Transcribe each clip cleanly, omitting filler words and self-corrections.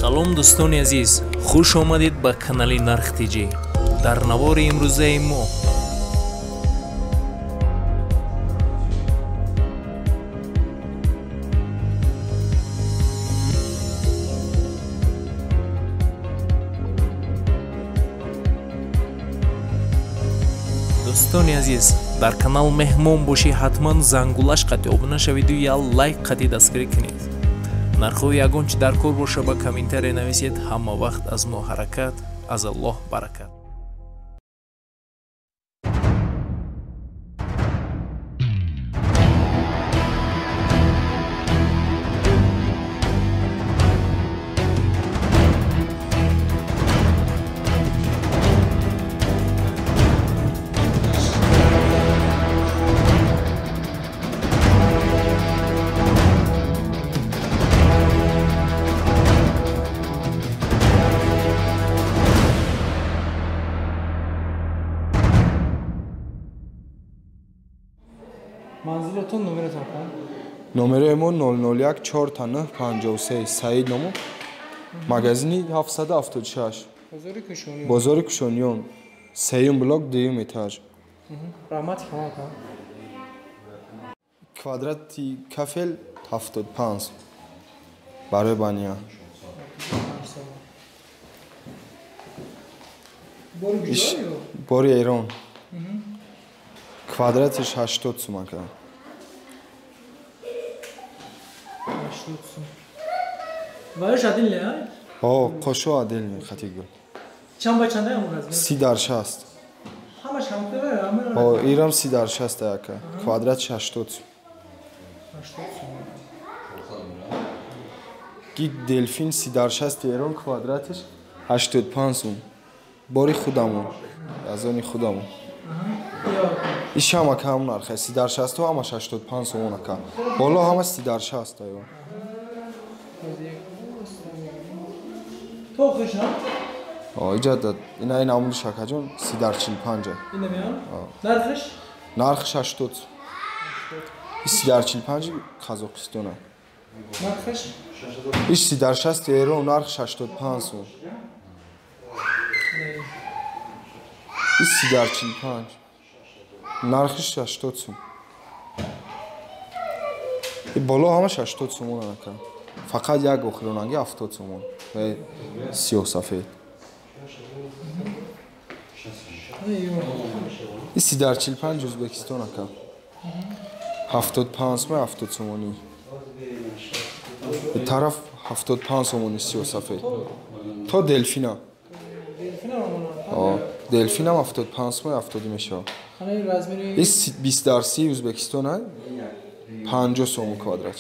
Салом дӯстони азиз, хуш омадед ба канали Нарх ТЖ. Дар навори имрӯзаи мо дӯстони азиз, дар канал меҳмон бошӣ, ҳатман зангулаш қатъи обуна шавиду я лайк қатъи дастгирӣ кунед. Нархҳои ягон чи дар кор боша ба комментария нависед. Ҳама вақт аз мо ҳаракат, аз Аллоҳ баракат. Манзилатон номератон кан? Номерои мо 001 4 9 53 Саид ному. Магазини 776. Бозори Кушониён. Бозори Кушониён. Сеюм блок, дуюм этаж. Раҳмат шумо кан. Квадрати кафел 75 барои баня. Бори куҷо? Бори Эрон. Квадратиш 80 суман кан. 80 сум. Вариш адил не, а? О, қошо адил не, хати гул. Чанд ба чанда амон размер? 30 дар 60. Ҳамаш ҳамқадар, ҳама. О, ирам 30 дар 60 яка. Квадратиш 80 сум. 80 сум. Гиг делфин 30 дар 60 эрон квадратиш 85 сум. Бори худамон. Аз они худамон. Иш ҳама кам нарх, 30 дар 60 ҳамаш 85 сомон ака. Боло ҳама 30 дар 60 аю. То хушна? О, иҷа ина ин амуди шакаҷон 30 дар 45. Ина меан? Нархш? Нархш 80. 30 дар 45 Қазоқистон. Нархш? Иш 30 дар 60 эрон нархш 85 сом. Иш 30 дар 45. Нархиш 80 сум. И боло ҳамаш 80 сомон ака. Фақат як охиронанги 70 сомон. Ва сиёҳ сафед. И 30 дар 45 Ӯзбекистон ака. 75 сом 70 сомонӣ. И тараф 75 сомонӣ сиёҳ сафед. То делфина. О, делфинам 75 сом 70 мешавад. Ис 20 дар 30 Ӯзбекистон ай 50 сомон квадрат.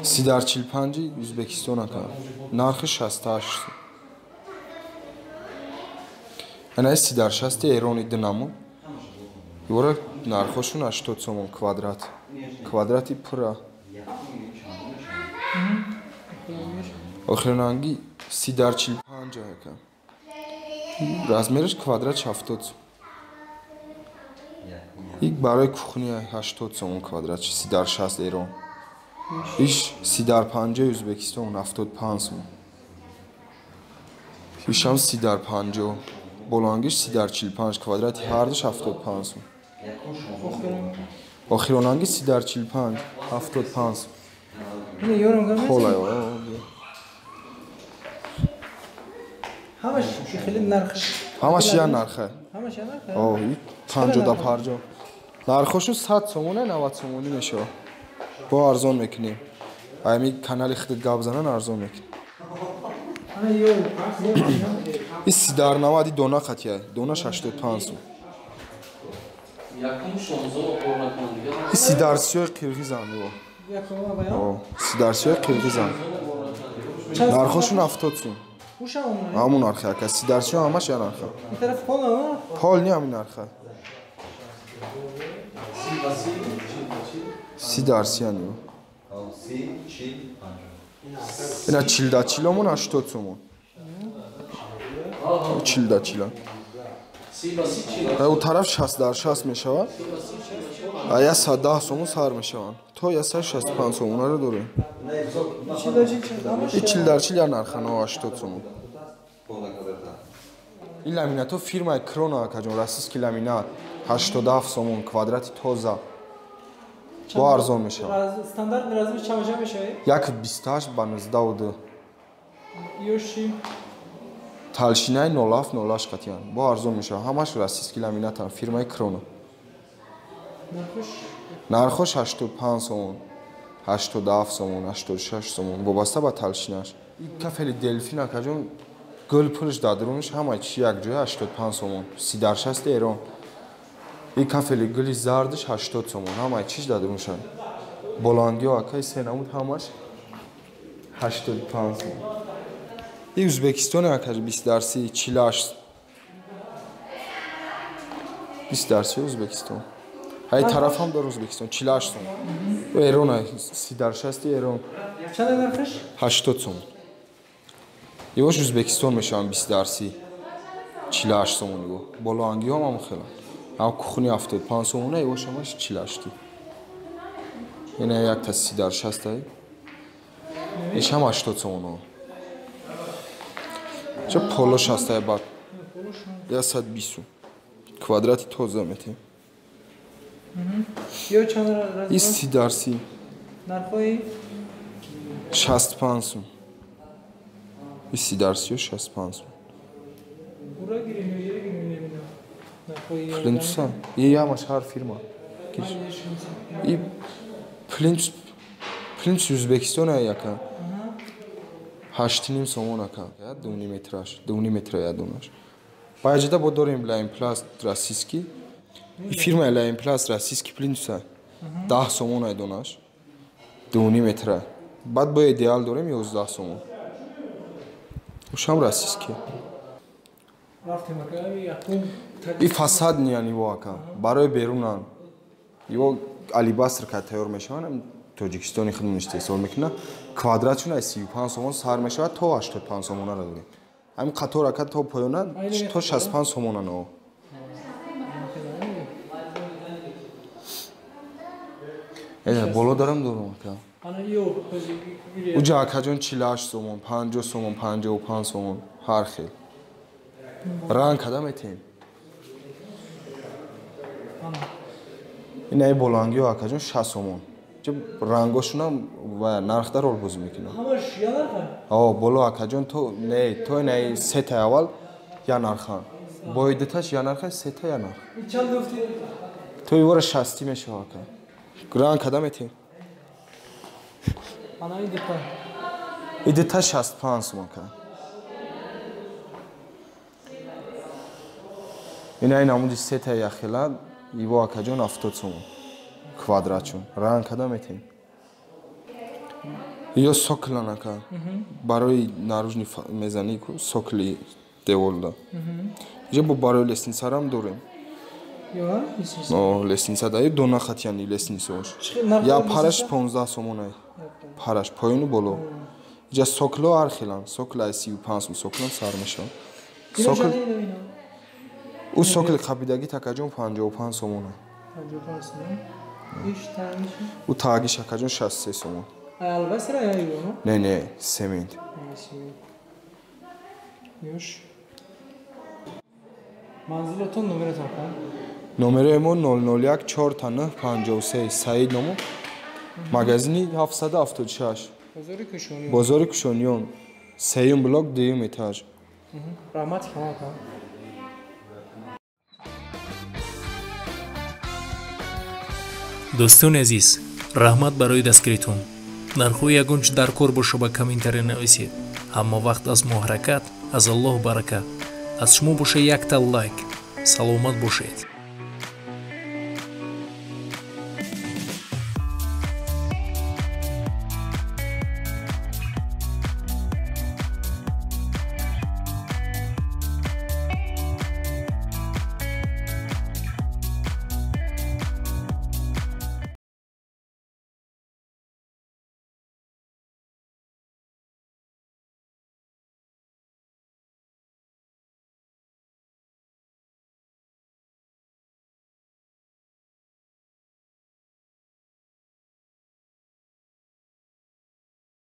30 дар 45 Ӯзбекистон ака. Нархи 68 сом. Ана 30 дар 60 Эрони динамо. Юра нархошун 80 сомон квадрат. Квадрати пура. Охиронанги 30 дар 45 ака. Размериш квадрат 70 сом. Ик барои кухня 80 сомон квадрат, 30 дар 60 эрон. Иш 30 дар 50 Ӯзбекистон 75 сом. Ишам 30 дар 50, болоангиш 30 дар 45 квадрати ҳардуш 75 сом. Охиронанги 30 дар 45 75 сом. Хола. Ҳамаш хеле нарх. Ҳамаш я нархе. Ҳамаш я нархе? О, 50 да 50. Нархошун 100 сомоне, 90 сомонӣ мешавад. Бо арзон мекунем. Ами канали худат гап занан арзон мекунем. Ис 30 дар 90 дона қатия, дона 85 сом. Ис 30 дар 30 қирғизан ё. О, 30 дар 30 қирғизан. Нархошун 70 сом. Ҳамун нархе ака, 30 дар 30 ҳамаш я нархе. Ин тараф пол а? Пол не ҳамин нархе. 30 дар 30 ани. Ина 40 дар 40 омон 80 сомон. 40 дар 40. У тараф 60 дар 60 мешавад. А 110 сомон сар мешаванд. То 165 сомонро дорем. И 40 дар 40 я нархано 80 сомон. Ин ламинато фирмаи Крона акаҷон, российский ламинат 87 сомон квадрати тоза. Бо арзон мешавад. Стандарт размер чанд мешавад? 1.28 ба 19.2. Ёши Толщинаи 0.7 08 қатиян. Бо арзон мешавад. Ҳамаш российский ламинатан, фирмаи Крона. Нархош 85 сомон, 87 сомон, 86 сомон, вобаста ба толщинаш. Ин кафели Делфин акаҷон, гул пулш дар дурунаш ҳама чи як ҷоя 85 сомон, 30 дар 60 эрон. Ин кафели гули зардаш 80 сомон, ҳама чиш дар дурунаш. Болангиҳо акаи се намуд ҳамаш 85 сомон. Ин Ӯзбекистон акаҷ 20 дар 30, 48. 20 дар 30 Ӯзбекистон. Ҳай тараф ҳам дар Ӯзбекистон 48 сомон. Эрон 30 дар 60 эрон. Чанд нархаш? 80 сомон. Ивош Ӯзбекистон мешаванд 20 дар 30. 48 сомон иво. Болоангиҳо ҳам хелан. Ҳам кухни 75 сомона, ивош ҳамаш 48. Ина якта 30 дар 60 ай. Иш ҳам 80 сомон. Ча поло 60 ай бад. 120. Квадрати тоза метем. Ё чанд размер? И 30 дар 30. Нархои 65 сом. И 30 дар 30 65 сом. Ура гирем ё ере гирем намедонам. Нархои Плинтуса. И ҳамаш ҳар фирма. И плинтус плинтус Ӯзбекистон ай яка. 8.5 сомон ака. 2.5 метраш, 2.5 метра я донаш. Баъҷида бо дорем Лаймпласт российский. И фирмаи Лаймпласт российский плинтуса. 10 сомон ай донаш. 2.5 метра. Баъд бо идеал дорем 11 сомон. Ушам российский. Рафтем ака, якум И фасад яъни во ака. Барои берунан. Иво алебастр ка тайёр мешаванд, Тоҷикистони худмон истеҳсол мекунад. Квадратшон аз 35 сомон сар мешавад то 85 сомонара дорем. Ҳамин қатор ака то поёна то 65 сомонан о. Э боло дарам дорам ака. Ана ё Уҷа акаҷон 48 сомон, 50 сомон, 55 сомон ҳар хел. Ранг када метем. Инаи болангиҳо акаҷон 60 сомон. Ча рангошунам ва нарх дар рол бозӣ мекунад. Ҳамаш я нарха? О, боло акаҷон то не, то инаи сетаи аввал я нархан. Бои дуташ я нарха, сета я нарх. Чанд гуфтӣ? То ивора 60 мешава ака. Ранг када метем. Ана ин дута. И дута 65 сом ака. Инаи намуди сетаи яхела иво акаҷон 70 сомон. Квадратшон. Ранг када метем. Ё соклан ака. Барои наружный мезанӣ ку сокли деволда. Иҷа бо барои лестницарам дорем. Ё, лестница. О, лестница даи дона хатяни лестницаош. Я параш 15 сомон ай. Параш поёну боло. Иҷа сокло ҳар хелан. Сокл ай 35 сом соклан сар мешавад. Сокл ӯ сокли қабидагӣ такаҷон 55 сомон ай. 55 сомон. Иш тагиш? Ӯ тагиш акаҷон 63 сомон. Албастра я ё? Не, не, семент. Ёш. Манзилатон номератон кан? Номерои мо 001 4 9 53 Саид ному. Магазини 776. Бозори Кушониён. Бозори Кушониён. Сеюм блок, дуюм этаж. Раҳмат калон кан. Дӯстони азиз, раҳмат барои дастгиритон. Нархҳои ягон чи дар кор боша ба комментария нависед. Ҳама вақт аз мо ҳаракат, аз Аллоҳ баракат. Аз шумо боша якта лайк. Саломат бошед.